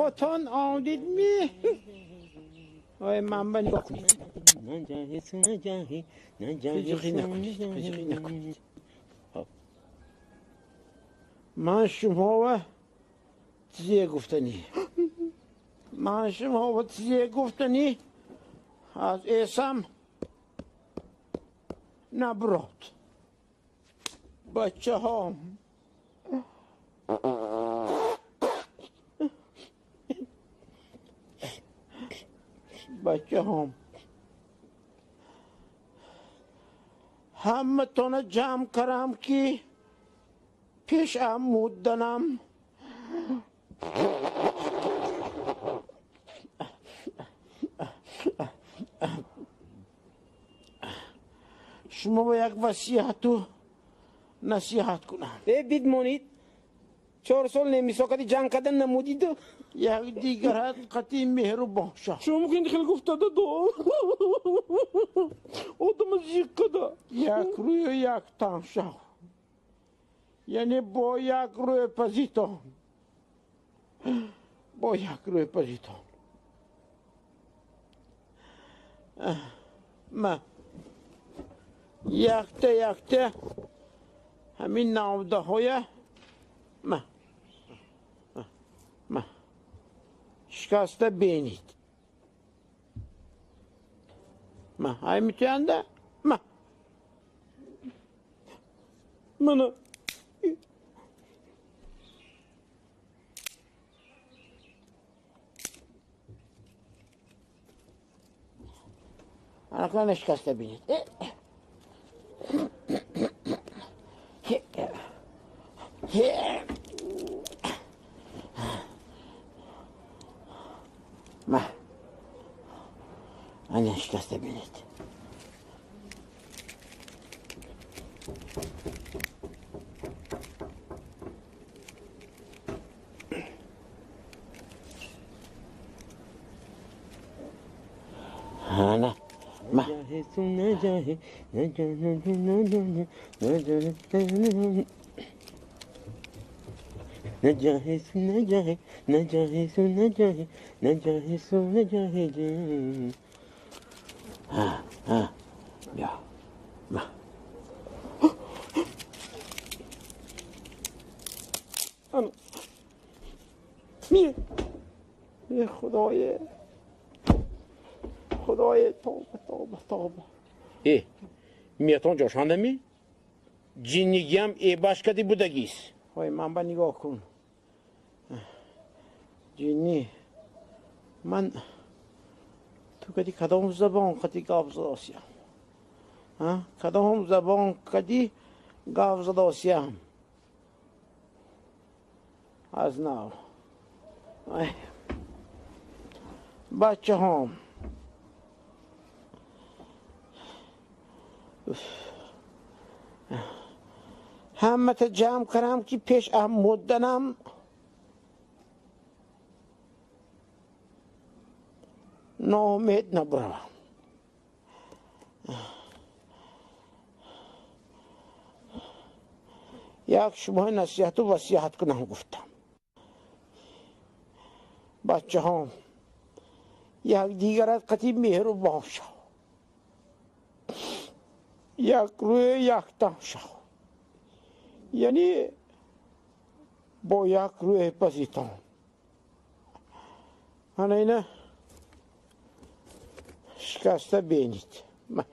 خودتان آمدید می آی من با نگاه کنید. قجقی نکنید، قجقی نکنید. من شما و چیزی گفتنی، من شما و چیزی گفتنی از ایسم نبرد. بچه هام بچه هام همه تونه جمع کرم که پیش ام مودنم. شما با یک وصیت و نصیحت کنم. ای بید مونید 4 سال نمیسا کدی جنگ کردن نمودید یک دیگرت قطعی مهربان شد. شما ممکن خیلی گفت داده دو آدم زیق کده. یک روی یک تن شد، یعنی با یک روی پزیتان، با یک روی پزیتان. ما یکته یکته همین نوده های ما ما شکسته بینید. ما های میتونده ما منو انا شکسته بینید. ما انا شکسته بینید. انا ما نه جاهه سو نه جاهه، نه جاهه سو نه جاهه، نه جاهه سو نه جاهه جه. ها ها بیا ما انا میه. خدای خدای توبه توبه توبه. ای میتون جوشانده می جینیگیم ای باشکتی بودگیس. های من با نگاه کن جینی من تو کدی کدام زبان کدی گاو زداسیم؟ ها کدام زبان کدی گاو زداسیم؟ از نو بچه هم همه تا جمع کنم که پیش ام مدنم نامید نبرم. یک شما نصیحت و وصیحت کنم گفتم. بچه هم یک دیگرت قطعی مهربان شو، یک روی یک تن شو، یعنی با یک روی پزیتان. انا اینه شکسته بینید. ما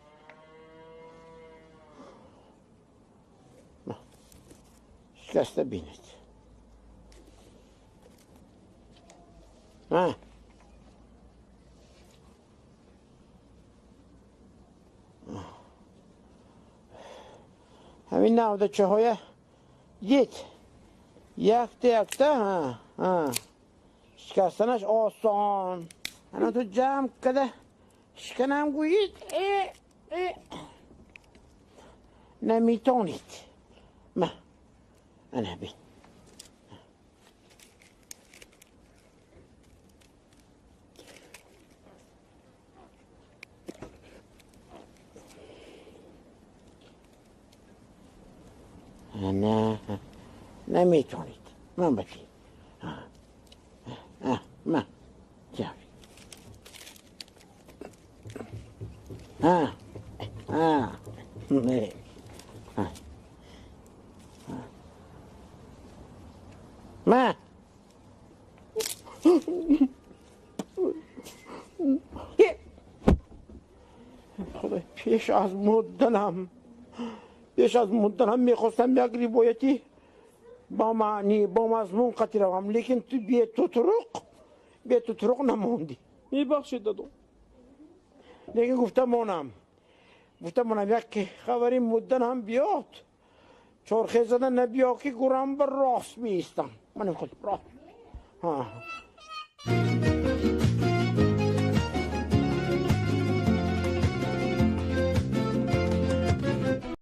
شکسته بینید. ها همین نوده چه های دید یکته یکته. ها ها شکستنش آسان. انا تو جمع کده شکنم گویید ای ای نمیتونید. ما انا بین نه نمیتونید. من بچی Ҳа, ҳа. Ма. Худой, пеш аз мурданам, пеш аз мурданам мехостам як ривояти бо маънӣ, бо мазмун қатӣ равам, лекин ту бетутруқ намондӣ. Мебахшед, дадо. Лекин гуфта монам, як хабари мурданам биёд, чорхез зада набиё, ки гурам ба рост меистам. Ман худ рост. Ҳа.